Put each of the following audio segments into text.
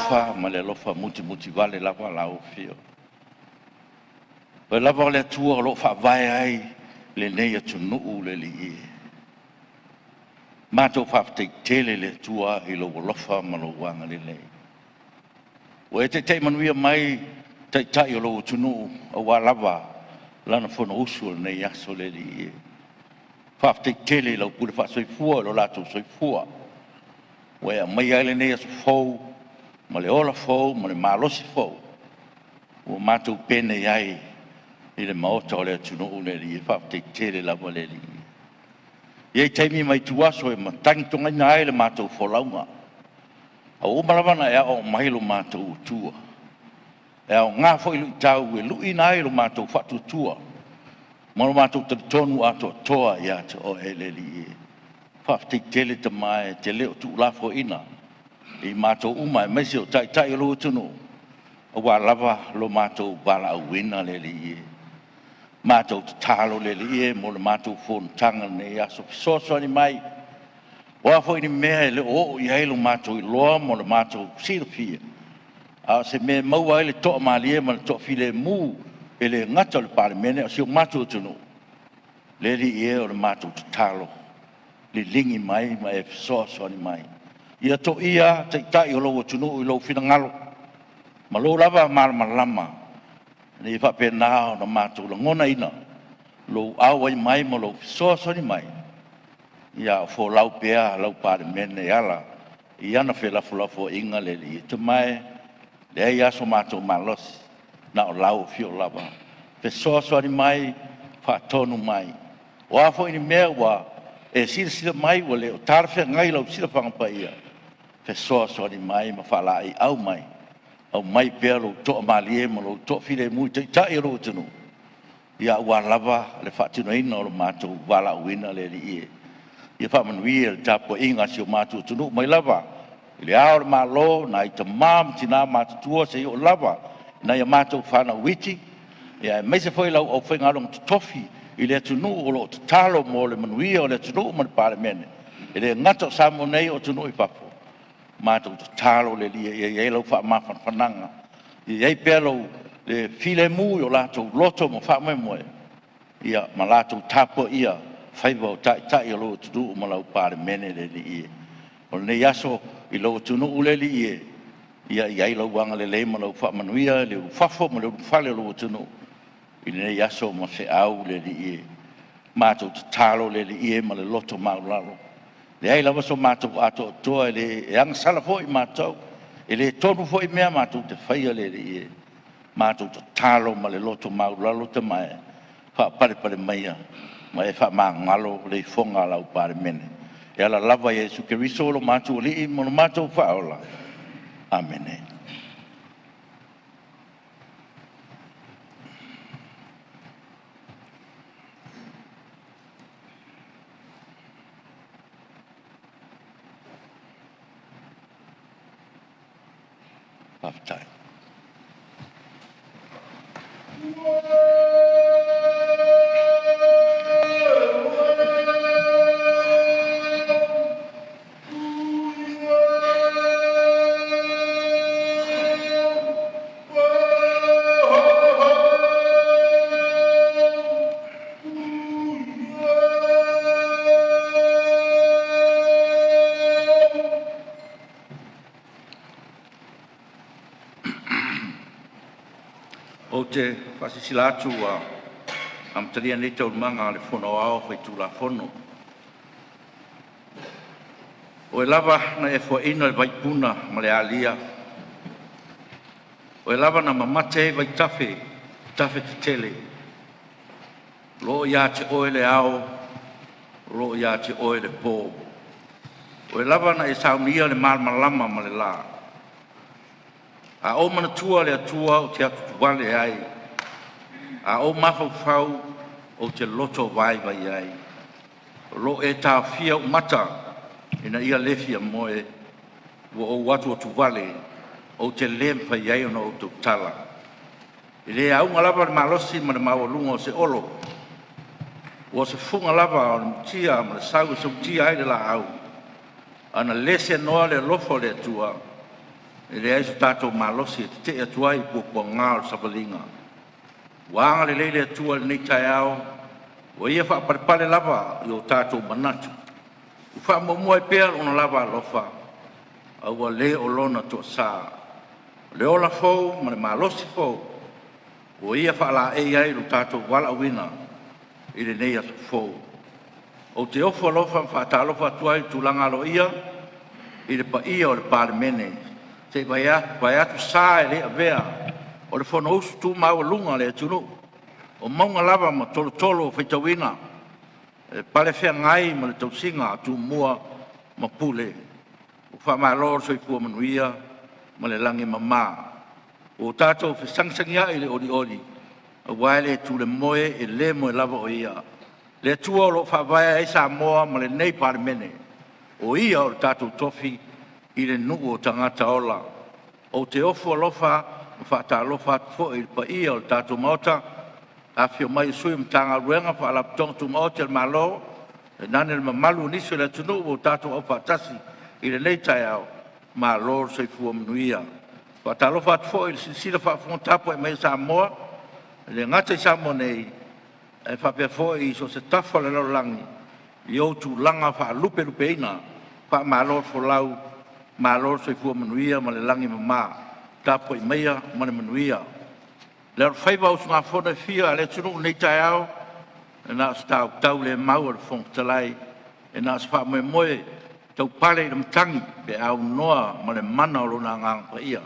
alofa ma le alofa mutimutivale lava lau Afioga. O Oe lava o le Atua o lo o faavae ai lenei atunuu le Alii e. Matou faafetai tele i le Atua i lou alofa ma lou agalelei. Ua e taitai manuia mai Taitai o lou atunuu aua lava lana Fonousu o lenei aso le Alii e. Faafetai tele i lau pule faasoifua i lo latou soifua ua e aumaia ai lenei aso fou ma le ola fou ma le malosi fou ua matou penei ai i le maota o le atunuu le Alii. Faafetai tele lava le Alii. E i ai taimi ma ituaso e matagitogaina ai le matou folauga, a ua uma lava ona e aoao mai lo matou Atua. E aoga foi luitau e luiina ai lo matou faatuatua ma lo matou talitonu atoatoa ia te Oe le Alii e. Faafetai tele Tama e te le o tuulafoaiina i matou uma aemaise o Taitai o lou atunuu, aua lava lo matou valaauina le Alii e. Matou tatalo le Alii e mo le matou fonotaga i lenei aso, fesoasoani mai, o a foi ni mea e le o oo i ai lo matou iloa ma lo matou silafia, a o se mea e maua ai le toamalie ma le toafilemu, e le gata o le Palemene a o si o matou atunuu. Le Alii e, o le matou tatalo, liligi mai ma e fesoasoani mai. Ia toia Taitai o lou atunuu i lou finagalo ma lou lava malamalama, ina ia faapena ona matou lagonaina lou auai mai ma lou fesoasoani mai, a o folau pea lau Palemene e ala i ana felafolafoaiga le Alii. Tama e, leai lava so matou malosi, na o lau afio lava, fesoasoani mai, faatonu mai. O a foi ni mea ua e silasila mai ua le o talafeagai i lau silafaga paia, fesoasoani mai ma faalaeiau mai, aumai pea lou toamalie ma lou toafilemu i Taitai o lou atunuu, aua lava le faatinoina o lo matou valaauina le Alii e. Ia faamanuia le tapuaiga a si o matou atunuu mai lava i Le Ao o le Malo, nai tama ma tina matutua, seia oo lava i nai a matou fanau iti, aemaise foi lau aufaigaluega totofi i le atunuu o lo o tatalo mo le manuia o le atunuu ma le Palemene, e le gata o Samoa nei a o atunuu i fafo. Matou tatalo le Alii ia i ai lau faamafanafanaga, ia i ai pea le filemu i o latou loto ma faamoemoe, ma latou tapuaia faiva o Taitai o lou atunuu ma lau Palemene le Alii e. O lenei aso i lou atunuu le Alii e, ia i ai lou agalelei ma lau faamanuia i le ulufafo ma le ulufale o lou atunuu i lenei aso ma feau le Alii e. Matou tatalo le Alii e ma le loto maualalo, e leai lava so matou atoatoa, e agasala foi matou, e le tonu foi mea matou te faia le Alii e. Matou tatalo ma le loto maualalo Tama e, faapalepale maia ma e faamagalo le ifoga a lau Palemene. E ala lava ia Iesu Keriso o lo matou Alii ma lo matou Faaola. Amene. Faafetai. Ou te faasilasila atu ua amatalia nei Taualumaga a le Fono Aoao Faitulafono. O Oe lava na e foaina le vaipuna ma le alia, o Oe lava na mamate ai vaitafe o tafe tetele. O lo o ia te Oe le ao, o lo o ia te Oe le po. O Oe lava na e saunia le malamalama ma le la. A ou manatua le Atua ou te atutuale ai, a ou mafaufau ou te loto vaivai ai. O lo o e taofia ou mata ina ia le fia moe, ua ou atuatuvale, ou te le mafai ai ona ou tautala. E le auga lava le malosi ma le maualuga o se olo, ua se fuga lava o le mutia ma le sau e sautia ai le laau. Ana le seanoa le alofa o le Atua, E leai so tatou malosi e tete'e atu ai i puapuaga o le savaliga. Ua agalelei le Atua i lenei taeao, ua Ia faapalepale lava i o tatou manatu. Ua faamuamua ai pea Lona lava alofa, a ua le o Lona toasa. O le ola fou ma le malosi fou ua Ia faalaei ai lo tatou valaauina i lenei aso fou. Ou te ofo alofa ma faatalofa atu ai i le tulaga aloaia i le paia o le Palemene, se i vaeatu sa e le avea o le Fonousu tu maualuga a le atunuu. O mauga lava ma tolotolo faitauina e palefeagai ma le tausiga a Tumua ma Pule. Ua faamalo le soifua manuia ma le lagi e mama. Ua tatou fesagisagiai i le olioli aua e le tulemoe e le moe lava o Ia, le Atua o lo o faavae ai Samoa ma lenei Palemene. O Ia o le tatou tofi i le nuu o tagata ola. Ou te ofo alofa ma faatalofa atu foi i le paia o le tatou Maota, afifio mai i sui o Matagaluega ma Faalapotopotoga Tumaoti a le Malo, tainane le mamalu o nisi o le atunuu ua tatou aufaatasi i lenei taeao, malo le soifua manuia. E faatalofa atu foi i le silasila faafofoga tapuai mai a Samoa, e le gata i Samoa nei ae faapea foi i so o se tafa o le lalolagi i ou tulaga faalupelupeina. Faamalo le folau, malo le soifua manuia ma le lagi e mama. Tapuai maia ma le manuia. Le alofaiva o usugafono e fia a le atunuu i lenei taeao, e na o se tautaulemau a le Fofoga Fetalai, e na o se faamoemoe taupale i le matagi pe a aunoa ma le mana o Lona Agaga Paia,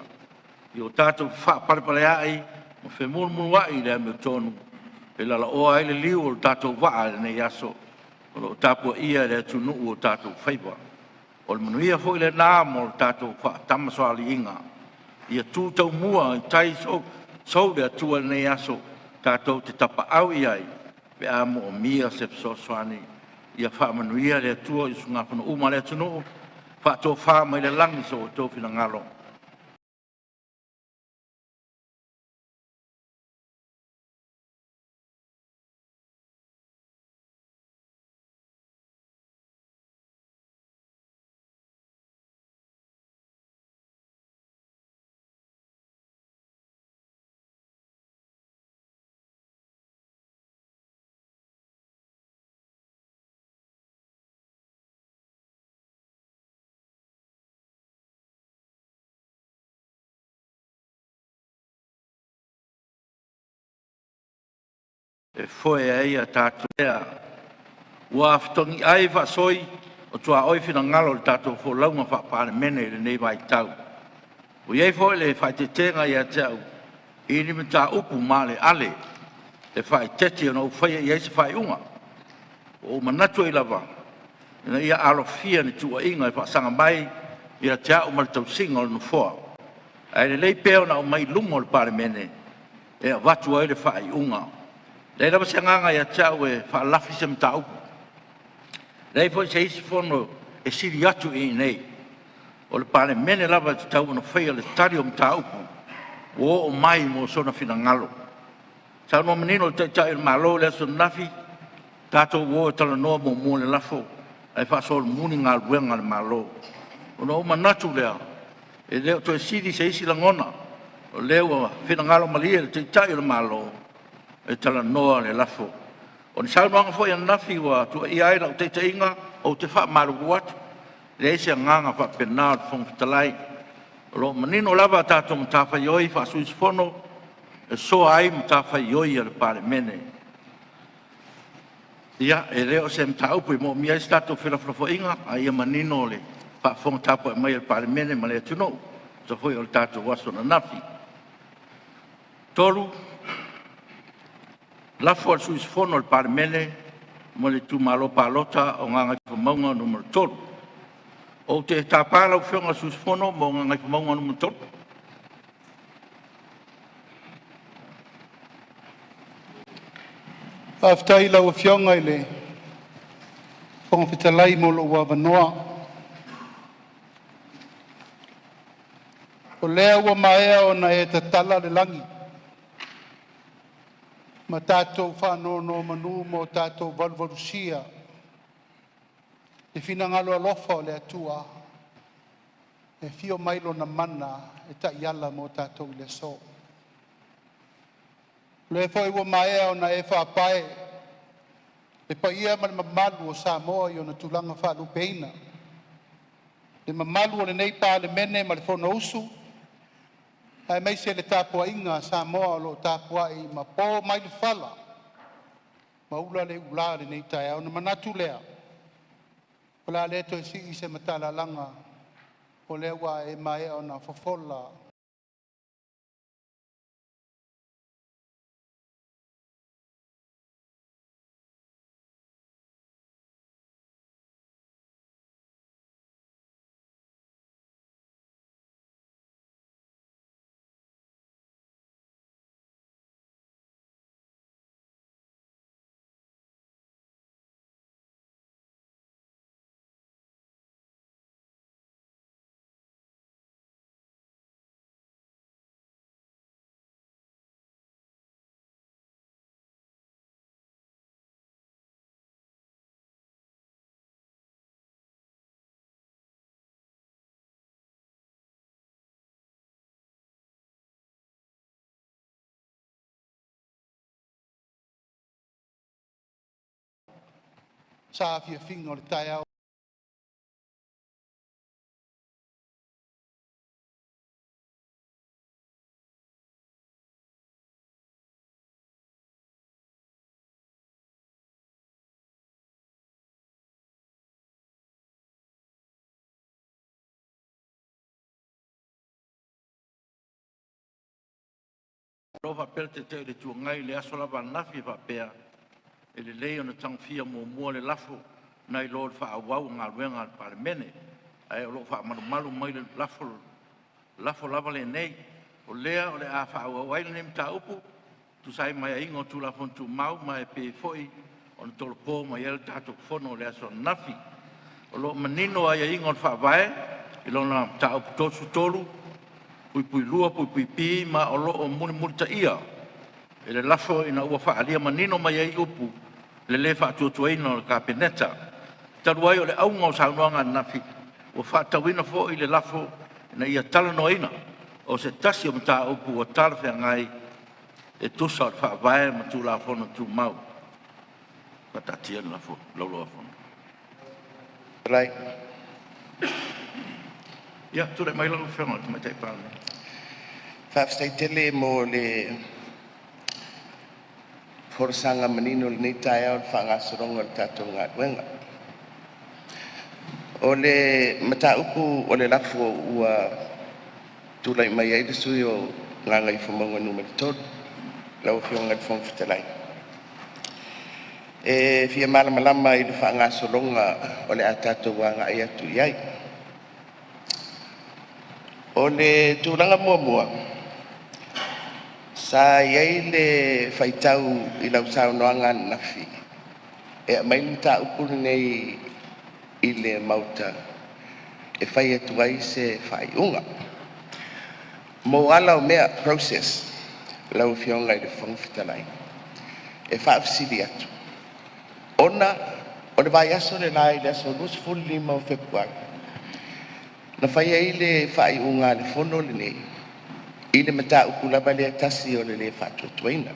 ia o tatou faapalepaleai ma femuluulua'i i le amiotonu e lalaoa ai le liu o le tatou vaa i lenei aso o lo o tapuaia e le atunuu o tatou faiva. O le manuia foi lena mo le tatou faatamasoaliiga. Ia tu taumua i tai sou le Atua i lenei aso tatou te tapaau i ai pe a moomia se fesoasoani. Ia faamanuia le Atua i usugafono uma a le atunuu, faatofa mai le lagi so outou finagalo e foe ai a tatou. Ua fetogiai faasoi o tuaoi finagalo i le tatou folauga faa-Palemene i lenei vaitau. Ua i ai foi le faaeteetega ia te a'u i ni mataupu maaleale e faaeteete ona ou faia i ai se faaiuga. Ua ou manatu ai lava ina ia alofia ni tuuaiga e faasaga mai ia te a'u ma le tausiga o le Nofoa, ae lelei pea ona aumai i luma o le Palemene e avatu ai le faaiuga. E leai lava se agaga ia te a'u e faalafi se mataupu, e leai foi se isi fono e sili atu i inei. O le Palemene lava e tatau ona faia le tali o mataupu ua oo mai mo sona finagalo. Na saunoa manino le Taitai o le Malo i le aso ananafi, tatou o e talanoa muamua le lafo ae faasolomuli galuega a le Malo. Ona ou manatu lea, e le o toe sili se isi lagona, o lea ua finagalo malie le Taitai o le Malo e talanoa le lafo. O ni saunoaga foi ananafi ua tuuaia ai lau taitaiga, ou te faamalulu atu, e leai se agaga faapena o le Fofoga Fetalai. O lo o manino lava a tatou matafaioi faa-sui usufono, e soa ai matafaioi a le Palemene. Ia, e le o se mataupu e moomia ai se tatou felafolafoaiga, a ia manino le faafofoga tapuai mai a le Palemene ma le atunuu e tusa foi o le tatou aso ananafi. 3. Lafo a le Sui Usufono o le Palemene mo le Itumalo Palota o Gagaifomauga Nu.3. Ou te tapa lau Afioga i le sui usufono mo Gagaifomauga Nu.3. Faafetai i lau Afioga i le Fofoga Fetalai mo lou avanoa. O lea ua maea ona e tatala le lagi ma tatou faanonomanu ma o tatou valuvalusia i le finagalo alofa o le Atua. e afio mai Lona mana e taiala mo tatou i le aso. O lea foi ua maea ona e faapae le paia ma le mamalu o Samoa i ona tulaga faalupeina, le mamalu o lenei Palemene ma le Fonousu, aemaise le tapuaiga a Samoa o lo o tapuai ma po mai le fala ma ula le ula i lenei taeao. Ona manatu lea, o le a le toe sii se matalalaga o lea ua e maea ona fofola saafiafiga o le taeao O faapea le Taitai o le Itu Agai i le aso lava ananafi e faapea, e lelei ona tagofia muamua le lafo nai lo le faaauau o galuega a le Palemene. Ae o lo o faamalumalu mai le lafo lava lenei. O lea o le a faaauau ai lenei mataupu e tusa ai ma aiaiga o Tulafono Tumau ma e pei foi ona tolopo mai ai le tatou Fono i le aso ananafi. O lo o manino aiaiga o le Faavae i lona Mataupu 33(2)(b) ma o lo o mulimulitaia e le lafo ina ua faaalia manino mai ai upu le lē Faatuatuaina o le Kapeneta. Talu ai o le auga o saunoaga ananafi, ua faatatauina foi le lafo ina ia talanoaina o se tasi o mataupu ua talafeagai e tusa o le Faavae ma Tulafono Tumau. Faataatia le lafo i le Laulau-a-Fono. Ia, tulai mai lau Afioga i le Tamaitai Palemia. Faafetai tele mo le folasaga manino i lenei taeao i le faagasologa o le tatou galuega. O le mataupu o le lafo ua tulai mai ai le sui usufono mo Gagaifomauga 3 lau Afioga i le Fofoga Fetalai, e fia malamalama i le faagasologa o le a tatou agai atu i ai. O le tulaga muamua, sa i ai le faitau i lau saunoaga ananafi e aumai le mataupu lenei i le Maota e fai atu ai se faaiuga. Mo ala o mea, process lau Afioga i le Fofoga Fetalai, e faafesili atu ona o le vaiaso le la i le aso 25 o Fepuari, na fai ai le faaiuga a le Fono lenei i le mataupu lava lea e tasi o le le faatuatuaina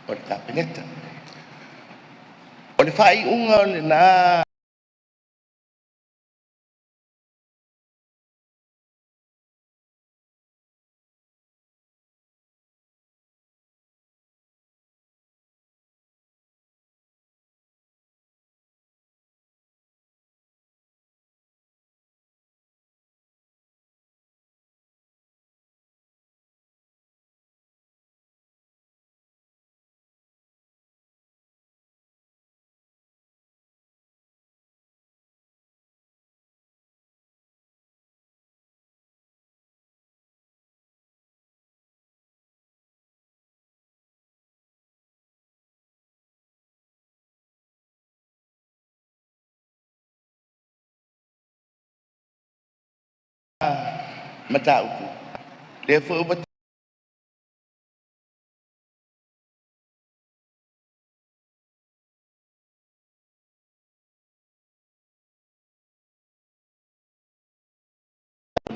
o le Kapeneta. O le faaiuga lena mataupu, lea foi ua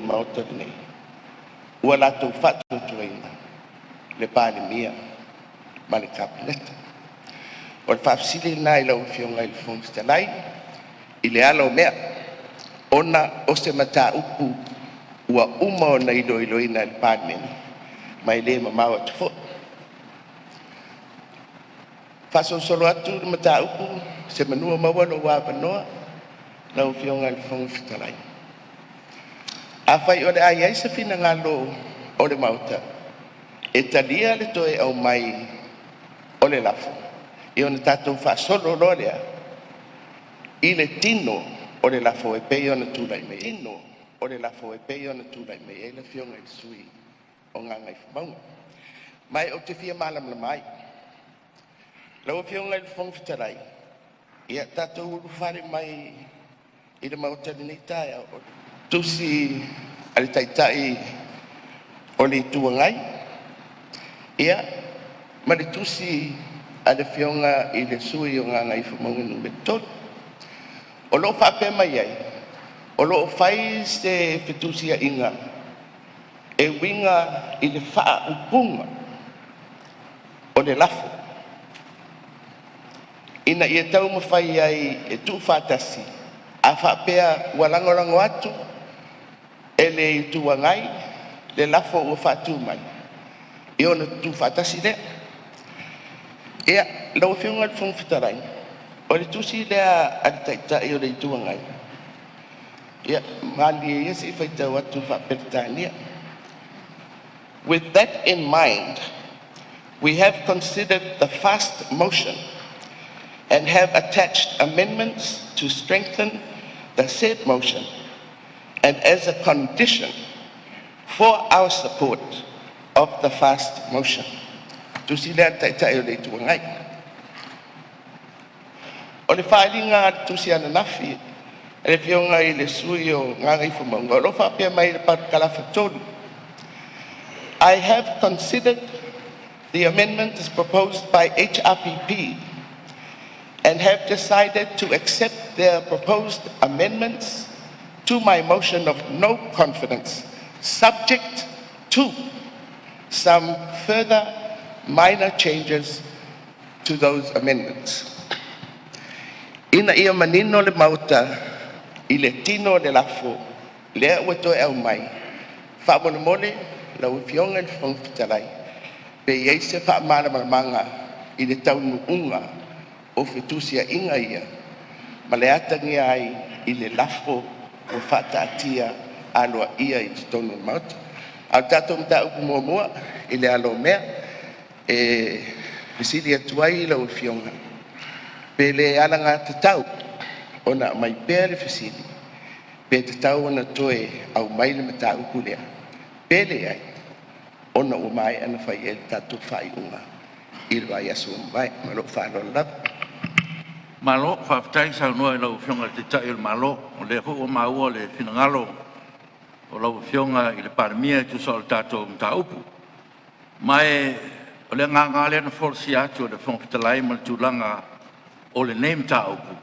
le Maota lenei ua latou faatuatuaina le Palemia ma le Kapeneta. O le faafesili lena i lau Afioga i le Fofoga Fetalai i le ala o mea, ona o se mataupu ua uma ona iloiloina e le Palemene ma e le mamao atu foi. Faasolosolo atu le mataupu, semeamanu ua maua lou avanoa lau Afioga i le Fofoga Fetalai, afai o le a i ai se finagalo o le Maota e talia le toe aumai o le lafo, ia ona tatou faasolo loa lea i le tino o le lafo e pei ona tulai mai ai le Afioga i le sui usufono o Gagaifomauga. Ma ou te fia malamalama ai. Lau Afioga i le Fofoga Fetalai, ia tatou ulufale mai i le Maota i lenei taeao, tusi a le Taitai o le Itu Agai, ia ma le tusi a le Afioga i le sui usufono o Gagaifomauga 3. O lo o faapea mai ai, o lo o fai se fetusiaiga e uiga i le faaupuga o le lafo ina ia taumafai ai e tuufaatasi. A faapea ua lagolago atu e le Itu Agai le lafo ua faatu mai, ia ona tutufaatasi lea. Ia, lau Afioga i le Fofoga Fetalai, o le tusi lea a le Taitai o le Itu Agai, ia malie ia se i faitau atu faa-Peretania. With that in mind, we have considered the fast motion and have attached amendments to strengthen the said motion and as a condition for our support of the fast motion. Tusi lea a le Taitai o le Itu Agai. O le faaaliga a le tusi ananafi a le Afioga i le sui usufono o Gagaifomauga o lo o faapea mai i le parakalafa 3, I have considered the amendments proposed by HRPP and have decided to accept their proposed amendments to my motion of no confidence, subject to some further minor changes to those amendments. Ina ia manino le Maota i le tino o le lafo lea ua toe aumai, faamolemole lau Afioga i le Fofoga Fetalai, pe i ai se faamalamalamaga i le taunuuga o fetusiaiga ia ma le atagia ai i le lafo ua faataatia aloaia i totonu o le Maota. A o le tatou mataupu muamua i le ala o mea, e fesili atu ai i lau Afioga, pe le alagatatau ona aumai pea le fesili, pe tatau ona toe aumai le mataupu lea, pe leai, ona ua maea ona fai i ai le tatou faaiuga i le vaiaso ua mavae. Ma lou faaaloalo lava. Malo faafetai saunoa i lau Afioga i le Taitai o le Malo, o lea foi ua maua le finagalo o lau Afioga i le Palemia e tusa o le tatou mataupu. Ma o le agaga lava lea na folasia atu e le Fofoga Fetalai ma le tulaga o lenei mataupu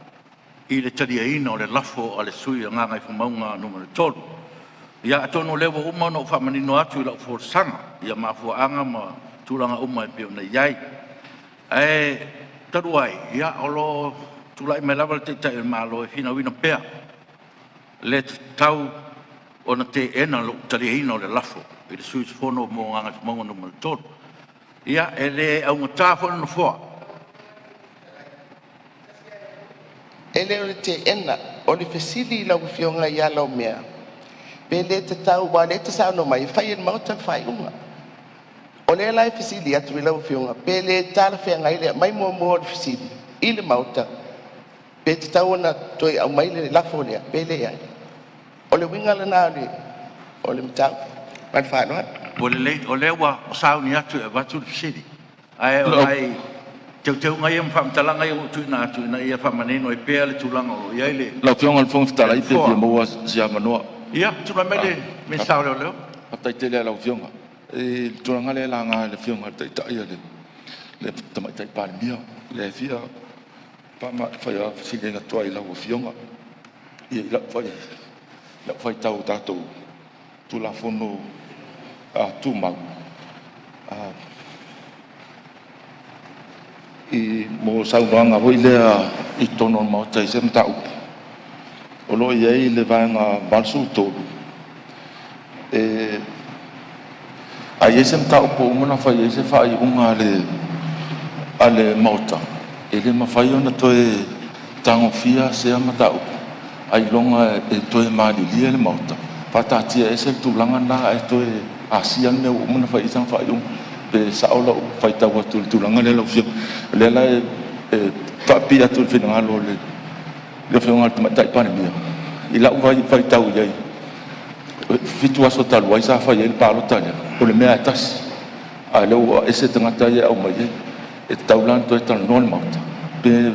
i le taliaina o le lafo a le sui usufono o Gagaifomauga 3. Ia atonu o lea ua uma ona ou faamanino atu i lau folasaga ia mafuaaga ma tulaga uma e pei ona i ai. Ae talu ai o lo o tulai mai lava le Taitai o le Malo e finauina pea le tatau ona teena lou taliaina o le lafo i le sui usufono mo Gagaifomauga 3. Ia, e le augata foi le Nofoa. E le o le teena, o le fesili i lau Afioga i ala o mea, pe le tatau aua o lea e te saunoa mai e fai e le Maota le faaiuga. O lea la e fesili atu i lau Afioga, pe le talafeagai le aumai muamua o le fesili i le Maota, pe tatau ona toe aumai le lafo lea pe leai. O le uiga lena o le mataupu. Ma le faaaloalo. Ua lelei, o lea ua sauni atu e avatu le fesili, ae o nai teuteuga ia ma faamatalaga ia ua tuuina atu ina ia faamanino ai pea le tulaga o lo o i ai le Lau Afioga i le Fofoga Fetalai, pe Nofoa. Fia maua se avanoa. Ia, tulai mai le Minisita o Leoleo. Faafetai tele lava i lau Afioga. I le tulaga lea e laga e le Afioga i le Taitai le Tamaitai Palemia, lea e fia faafesili atu ai i lau Afioga. I lau faitau i tatou Tulafono Tumau, mo saunoaga foi lea i totonu o le Maota i se mataupu, o lo o i ai le Vaega 83, a i ai se mataupu ua uma ona fai i ai se faaiuga a le Maota, e le mafai ona toe tagofia sea mataupu ailoga e toe malilie le Maota, faataatiaese le tulaga lena ae toe asia le mea ua uma ona fai i ai sana faaiuga. Pe sao lau faitau atu i le tulaga lea lau Afioga? O lea la e faapipii atu i le finagalo o le Afioga i le Tamaitai Palemia, i lau faitau i ai, 7 aso talu ai sa fai ai le palota lea, o le mea lava e tasi, a o lea ua ese tagata ia e aumai ai. E tatau la ona toe talanoa le Maota pe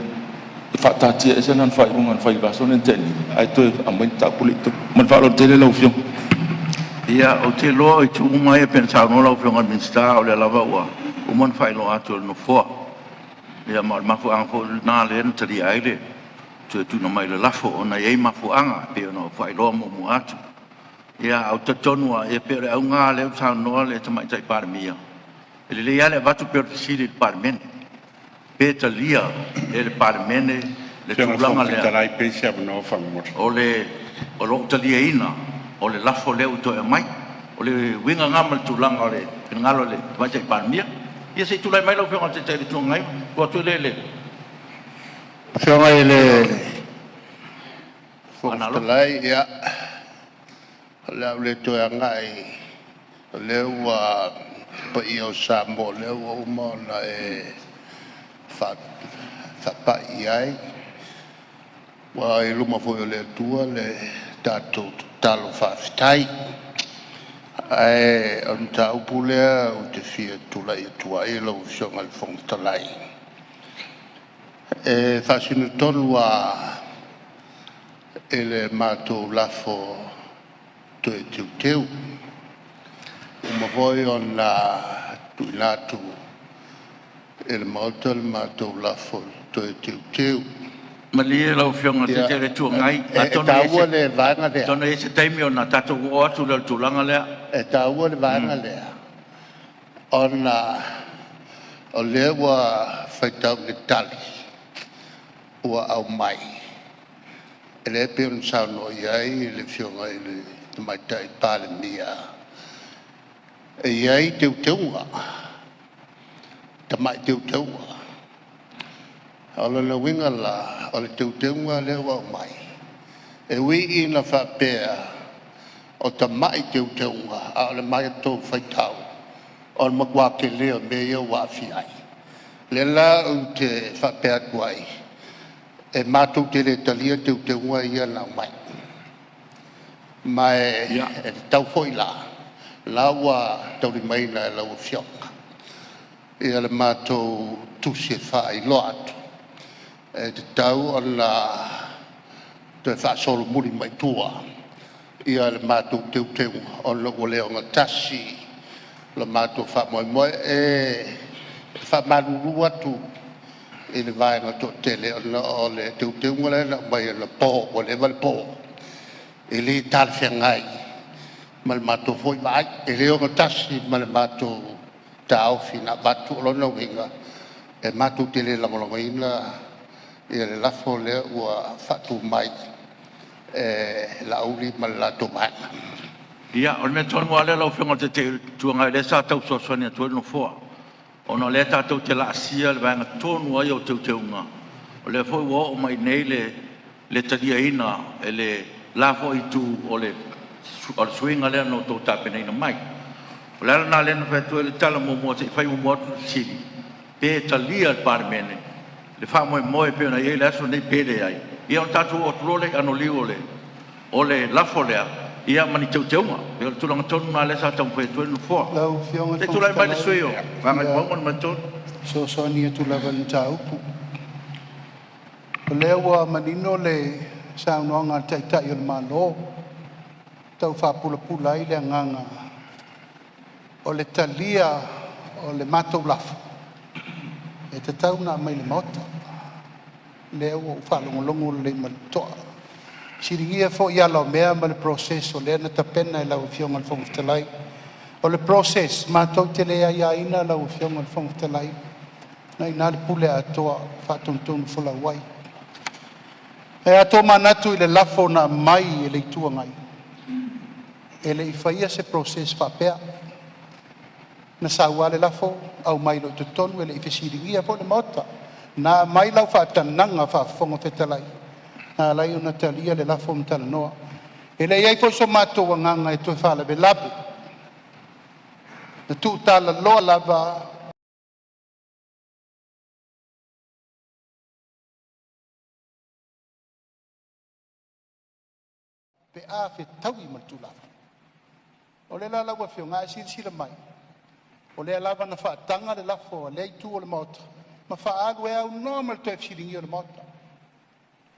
faataatiaese lana faaiuga na fai i le vaiaso lea na tea nei ae toe aumai le mataupu lea i totonu. Ma le faaaloalo tele lau Afioga. Ia, ou te iloa o itu uma ia pei ona saunoa lau Afioga i le Minisita, o lea lava ua uma ona faailoa atu e le Nofoa. Ia ma o le mafuaaga foi lena lea na talia ai le toe tuuina mai o le lafo, ona e i ai mafuaaga e pei ona ou faailoa muamua atu. Ia, ae ou te talitonu lava, e pei o le auga lava lea ua saunoa le Tamaitai Palemia, e lelei lava le avatu pea o le fesili i le Palemene, pe talia e le Palemene le Afioga i le tulaga Fofoga lea Fetalai, pe maua se avanoa faamolemole. O lo o taliaina o le lafo lea ua toe aumai. O le uiga lena ma le tulaga o le finagalo o le Tamaitai Palemia. Ia se i tulai mai lau Afioga i le Taitai o le Itu Agai, ona tuu atu lea i le Afioga i le Fofoga Aana Alofi. Fetalai, ia, o le a ou le toe agai, o lea ua le paia o Samoa o lea ua uma ona e faapai i ai. Ua i luma foi o le Atua le tatou tatalo faafetai. Ae o le mataupu lea ou te fia tulai atu ai lau Afioga i le Fofoga Fetalai, e faasino tonu lava i le matou lafo toe teuteu. Ua uma foi ona tuuina atu i le Maota le matou lafo toe teuteu. Malie lau Afioga i le Ia, Taitai o le Itu Agai, e taua le vaega lea, atonu e i ai se taimi ona tatou oo atu lea i le tulaga lea. e taua le vaega lea, ona o lea ua faitau i le tali ua aumai, lea e pei ona saunoa i ai le Afioga i le Tamaitai Palemia, e i ai teuteuga, tamai teuteuga. O lona uiga la, o le teuteuga lea ua aumai, e ui ina faapea o tamai teuteuga, a o le matou faitau, o le matua tele o mea ia ua aafia ai. O lea la ou te faapea atu ai, e matou te le talia teuteuga ia na aumai. Ma e tatau foi la, o la ua taulimaina e lau Afioga le matou tusi e faailoa atu, e tatau ona toe faasolomuli mai i tua le matou teuteuga ona ua le ogatasi le matou faamoemoe. E faamalulu atu i le vaega toatele ona o le teuteuga lea na aumai anapo ua leva le po, e le talafeagai ma le matou foi vaai. E le ogatasi ma le matou taofi na avatu. O lona uiga, e matou te le lagolagoina le lafo lea ua faatu mai e Laauli ma le latou Vaega. Ia, o le mea tonu lava lea lau Afioga i le Taitai o le Itu Agai, o lea sa tau fesoasoani atu ai le Nofoa, ona o lea tatou te laasia le vaega tonu lava ia o teuteuga, o lea foi ua oo mai i inei le taliaina e le la foi itu o le suiga lea na outou tapenaina mai. O le ala lena lea na fai atu ai le tala muamua se i fai muamua atu le fesili, pe talia e le Palemene le faamoemoe pei ona i ai le aso lenei pe leai, ia ona tatou oo atu loa lea i anoliu o le lafo lea ma ni teuteuga. E pei o le tulaga tonu lena lea sa taumafai atu ai le Nofoa. Lau Afioga i le Se i Fofoga tulai mai le Fetalai, sui usufono mo e Gagaifomauga fia 3. fesoasoani atu lava i le mataupu. O lea ua manino le saunoaga a le Taitai o le Malo, e tau faapulapula ai le agaga o le talia o le matou lafo, e tatau ona aumai i le Maota. Lea ua ou faalogologo lelei ma le totoa, Fesiligia foi ala o mea ma le process o lea na tapena e lau Afioga i le Fofoga Fetalai. O le process matou te le aiaina lau Afioga i le Fofoga Fetalai, o lena e i ina le pule atoa i le faatonutonufolau ai. Ae a tomanatu i le lafo na aumai e le Itu Agai, e le i faia se process faapea, na sau lava le lafo aumai loa i totonu, e le i fesiligia foi le Maota. Na aumai lau faatagaga faa-Fofoga Fetalai na ala ai ona talia le lafo ma talanoa. E le i i ai foi so matou agaga e toe faalavelave, na tuutalaloa lava pe a fetaui ma le Tulafono. O lea la lau Afioga a e silasila mai, o lea lava na faataga le lafo a lea Itu o le Maota ma faaalu e aunoa ma le toe fesiligia o le Maota.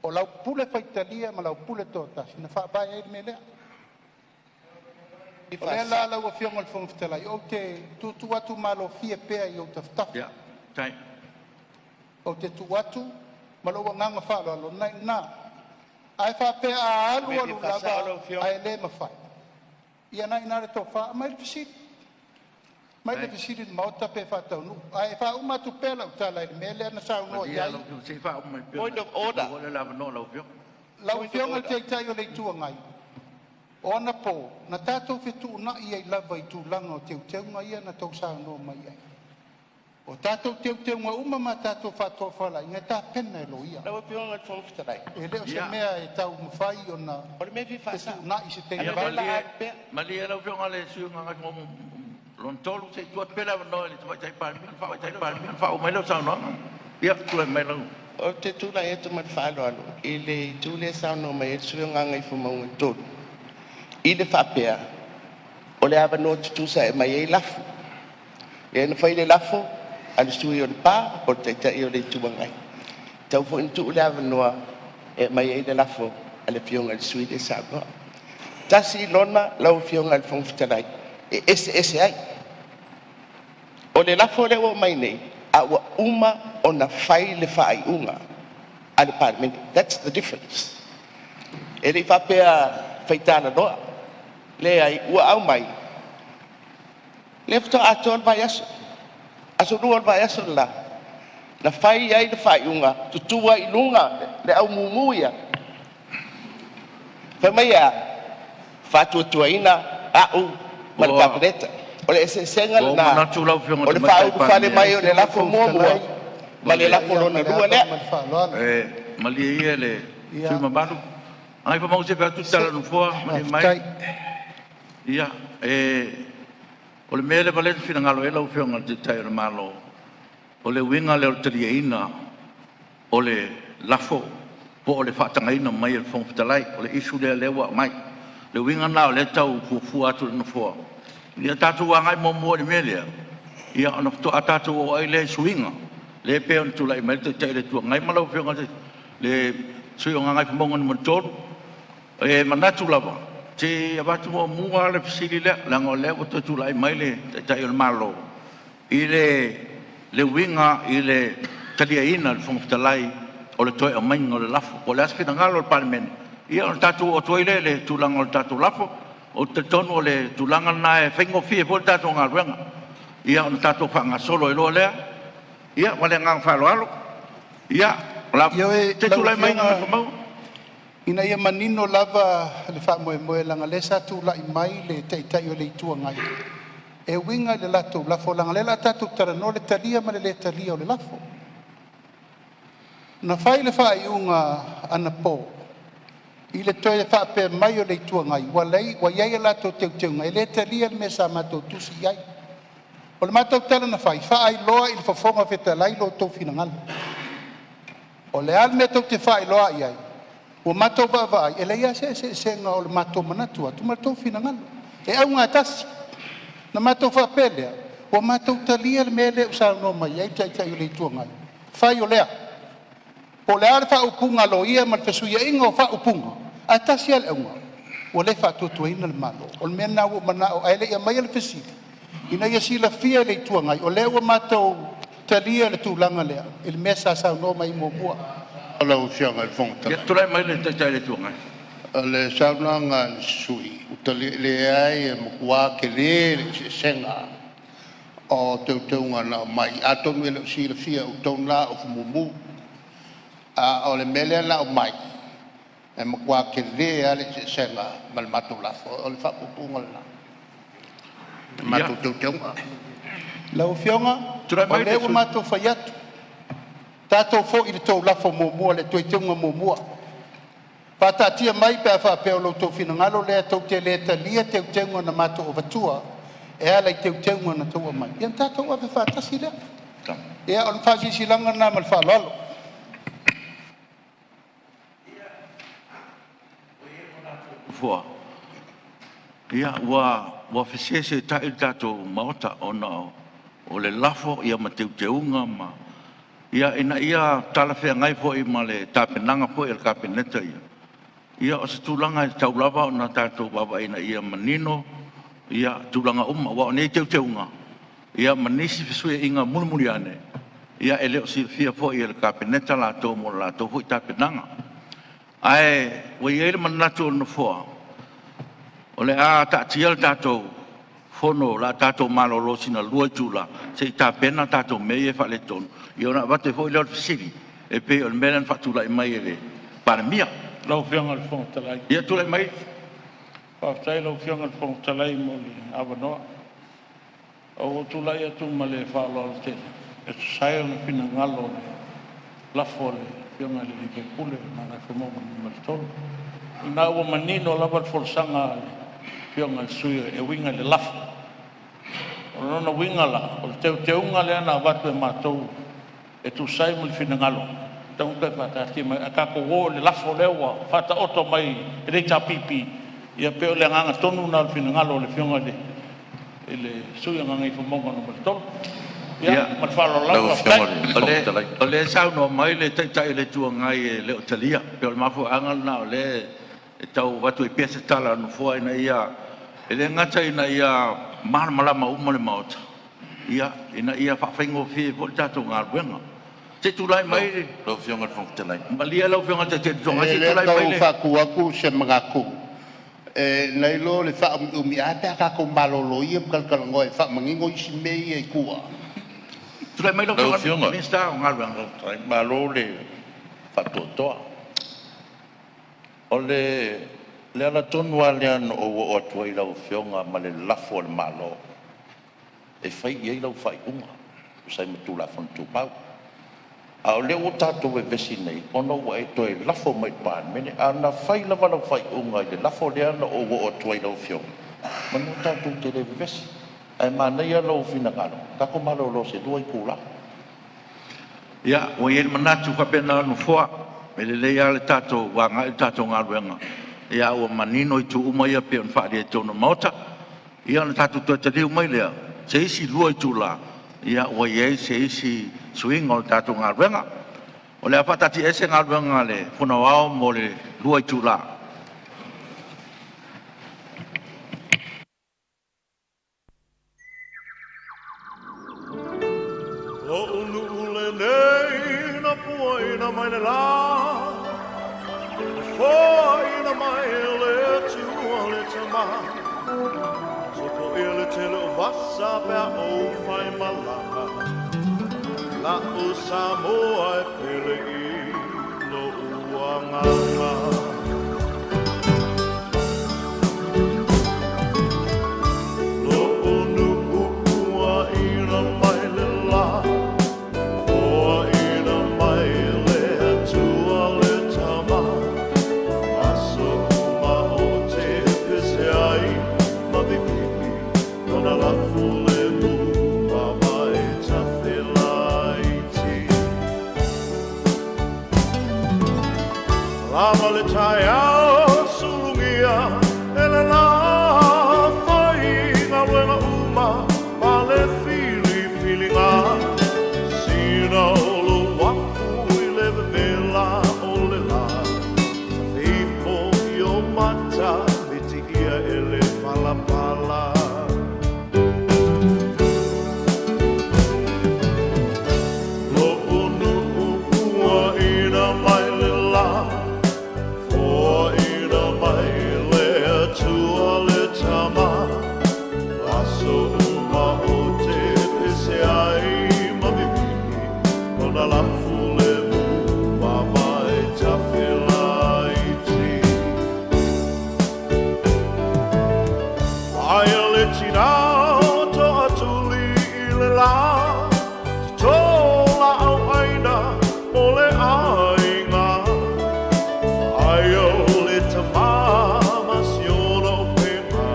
O lau pule faitalia ma lau pule toatasi na faavae ai le mea lea. O lea la lau Afioga i le Fofoga Fetalai, ou te tuutuu atu malofie pea i ou tafatafa. Ou te tuu atu ma lou agaga faaaloalo, o lena e i ina. Ae faapea a O le alu mea e alu fia faasao lava lau Afioga. ae le mafai, ia lena e i ina le tofa, aumai le fesili, aumai le fesili i le Maota pe faataunuu. Ae faauma atu pea lau tala i le mea lea na saunoa i ai Point of order. lau Afioga i le Taitai o le Itu Agai. O anapo na tatou fetuunai ai lava i tulaga o teuteuga ia na outou saunoa mai ai. O tatou teuteuga uma ma tatou faatofalaiga e tapena e loia. Lau Afioga i le Fofoga Fetalai, E le o se mea e taumafai ona o le mea e fia faasao, fetuunai se taimi leaga o lea o le a Malie, alu pea. malie lau Afioga i le sui usufono mo Gagaifomauga 3, se i tuu atu pea le avanoa i le Tamaitai Palemia ona faauma mai lea o le saunoaga. Ia, tulai mai lau. Ou te tulai atu ma le faaaloalo i le itu lea e saunoa mai ai le sui usufono o Gagaifomauga 3, i le faapea o le avanoa tutusa e aumai ai lafo. Lea na fai le lafo a le sui usufono o Lepa po o le Taitai o le Itu Agai, e tatau foi ona tuu le avanoa e aumai ai le lafo a le Afioga i le sui usufono lea e saunoa. Tasi lona lau Afioga i le Fofoga Fetalai e eseese ai. O le lafo lea ua aumai nei, a ua uma ona fai le faaiuga a le Palemene. That's the difference. E le i faapea faitalaloa, leai ua aumai lea faatoa atoa le vaiaso, aso 2 o le vaiaso le la na fai ai le faaiuga, tutu ai i luga le au mumu ia, fai mai e a? Faatuatuaina au ma le Ua Kapeneta. O le eseesega ou lena manatu lau Afioga i o le le Tamaitai faaulufale Palemia, mai o le Lau Afioga i le lafo Fofoga muamua Fetalai, ma le malie, lafo ia ma lona le lua ava lea. ma le faaaloalo. Malie ia le sui Ia, usufono mamalu. Gagaifomauga, se i fai atu le se tala a le Nofoa, malie mai. faafetai. Ia, o le mea lea na finagalo i ai lau Afioga i le Taitai o le Malo, o le uiga lea o le taliaina o le lafo po o le faatagaina mai e le Fofoga Fetalai. O le issue lea o lea ua aumai. O le uiga lena o lea e tau fuafua atu e le Nofoa, ia tatou agai muamua i le mea lea, ia ona faatoa tatou oo ai lea i suiga lea e pei ona tulai mai ai le Taitai o le Itu Agai ma lau Afioga i le sui usufono mo Gagaifomauga 3. E manatu lava se i avatu muamua lava le fesili lea, leaga o lea ua toe tulai mai le Taitai o le Malo i le uiga i le taliaina e le Fofoga Fetalai o le toe aumaiga o le lafo. Po o le a se finagalo o le Palemene, ia ona tatou oo atu ai lea i le tulaga o le tatou lafo. Ou te talitonu o le tulaga lena e faigofie ai foi le tatou galuega, ia ona tatou faagasolo ai loa lea. Ia ma le agaga faaaloalo. Ia, Ioe, se i lau tulai mai Afioga, Gagaifomauga. ina ia manino lava le faamoemoe, leaga o lea sa tulai mai le Taitai o le Itu Agai e uiga i le latou lafo, leaga o lea o le a tatou talanoa i le talia ma le lē talia o le lafo. Na fai le faaiuga anapo i le toe faapea mai o le Itu Agai ua leai, ua i ai a latou teuteuga e le talia le mea sa matou tusi i ai. O le matou tala na fai, faailoa i le Fofoga Fetalai lo outou finagalo. O le a le mea tou te faailoa i ai? Ua matou vaavaai e leai lava se eseesega o le matou manatu atu ma le tou finagalo, e auga lava e tasi. Na matou faapea lea, ua matou talia le mea lea ua saunoa mai ai le Taitai o le Itu Agai, fai o lea. Po o le a le faaupuga a loia ma le fesuiaiga o faaupuga, ae tasi lava le auga, ua le faatuatuaina le Malo. O le mea lena ua ou manao, ae le i aumaia le fesili, ina ia silafia e le Itu Agai, o lea ua matou talia le tulaga lea i le mea sa saunoa mai ai muamua. Lau Afioga i le Fofoga Ia, Fetalai. tulai mai le Taitai o le Itu Agai. O le saunoaga a le sui usufono, e leai e matua tele le eseesega o teuteuga na aumai. Atonu e le o silafia e outou na o fumumu. A o le mea lea na aumai, e matua tele lava le eseesega ma le matou lafo. O le faapuupuuga lena o le matou teuteuga. Lau Afioga, Tulai o mai le lea ua sui. matou fai atu, tatou foi i le tou lafo muamua, le teuteuga muamua. Faataatia mai pe a faapea o lo outou finagalo lea tou te le talia teuteuga na matou avatua e ala i teuteuga na outou aumai, ia ona tatou ave faatasi lea. Ia o le faasilasilaga lena ma le faaaloalo. Ia, ua feseseeta'i le tatou Maota ona o le lafo ma teuteuga ma… Ina ia talafeagai foi ma le tapenaga foi a le Kapeneta ia, o se tulaga e tatau lava ona tatou vaavaai ina ia manino tulaga uma. Aua o nei teuteuga ma nisi fesuiaiga mulimuli ane, e le o silafia foi e le Kapeneta latou mo le latou foi tapenaga. Ae ua i ai le manatu o le Nofoa, o le a taatia le tatou Fono o le a tatou malolo sina 2 itula se i tapena a tatou mea ia e faaletonu, ona avatu ai foi lea o le fesili e pei o le mea lea na faatulai mai e le Palemia. Lau Afioga i le Fofoga Fetalai. Ia tulai mai. Faafetai i lau Afioga i le Fofoga Fetalai mo le avanoa. Ua ou tulai atu ma le faaaloalo tele e tusa ai o le finagalo o le lafo a le Afioga i le sui usufono o Gagaifomauga 3. O lena ua manino lava le folasaga a le Afioga i le sui usufono e uiga i le lafo. O lona uiga la, o le teuteuga lea na avatu e matou e tusa ai ma le finagalo, e tatau ona toe faataatia mai. Ae tatou o i le lafo lea ua faataoto mai e le HRPP, ia pei o le agaga tonu lena o le finagalo o le Afioga i le sui usufono o Gagaifomauga 3. Ia ma le faaaloalo Lau lava, faafetai. Afioga i le Fofoga Fetalai. O lea e saunoa mai le Taitai o le Itu Agai e le o talia. E pei o le mafuaaga lena o lea e tau avatu ai pea se tala a le Nofoa ina ia… e le gata ina ia malamalama uma le Maota, ina ia faafaigofie ai foi le tatou galuega. Se i tulai Lau mai le… Lau Afioga i le Fofoga Fetalai. Malie lau Afioga i le Taitai o le Itu Agai E se i le tulai mai tau le… faatu atu se manatu, nai lo le faaumiumi, ae a pe a tatou malolo ia ma talatalanoa e faamanino isi mea ia i tua. Tulai mai lau Lau Afioga i le Afioga, Minisita o Galuega. Malo le faatoatoa. O le ala tonu lava lea na ou oo atu ai i lau Afioga ma le lafo a le Malo e fai i ai lau faaiuga e tusa ai ma Tulafono Tumau. A o lea ua tatou vevesi nei ona ua e toe lafo mai i le Palemene. A na fai lava lau faaiuga i le lafo lea na ou oo atu ai i lau Afioga, semeamanu tatou te le vevesi. Ae manaia lou finagalo, tatou malolo i se 2 itula. Ia, ua i ai le manatu faapena o le Nofoa, e lelei lava le tatou agai i le tatou galuega, a ua manino itu uma ia pei ona faaalia i totonu o le Maota. Ia ona tatou toe taliu mai lea i se isi 2 itula, ua i ai se isi suiga o le tatou galuega. O le a faataatiaese Galuega a le Fono Aoao mo le 2 itula. Lo'u nuu lenei na puaina mai le la, na foaina mai e le Atua le Tama. Sopoia le tele o vasa pe a ou fai malaga, la'u Samoa e pele i lo'u agaga. Lo'u nuu puaina mai le la, foaina mai e le Atua le Tama. Aso uma ou te pese ai ma vivii, lona lafu le mu ma e tafelaiti. Lava le le tinā o Toatuli i le lā, Tō la au aina mo le aiga. Ai o le tamā ma si ona o pena,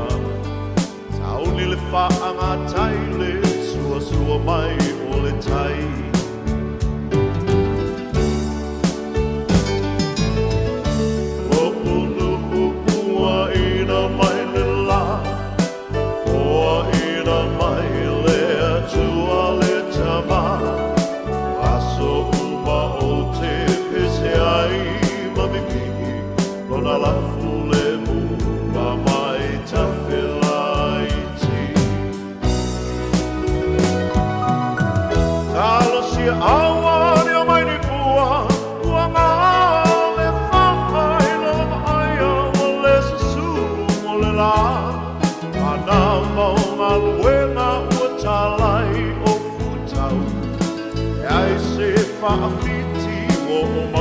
Sauni le whaangatai le sua sua mai o le tai. O unu upua ina mai le la, Foa ina mai le atua le tama, Aso uma o te pese ai ma mimihi, Lona lafu le mu ma mai tawhelaiti. Talosia aua ni o mai ni pua, ua ngā le whakai lo maia o le susu o le la. Ana mau ngā luenga ua talai o futau, e ai se whaafiti o o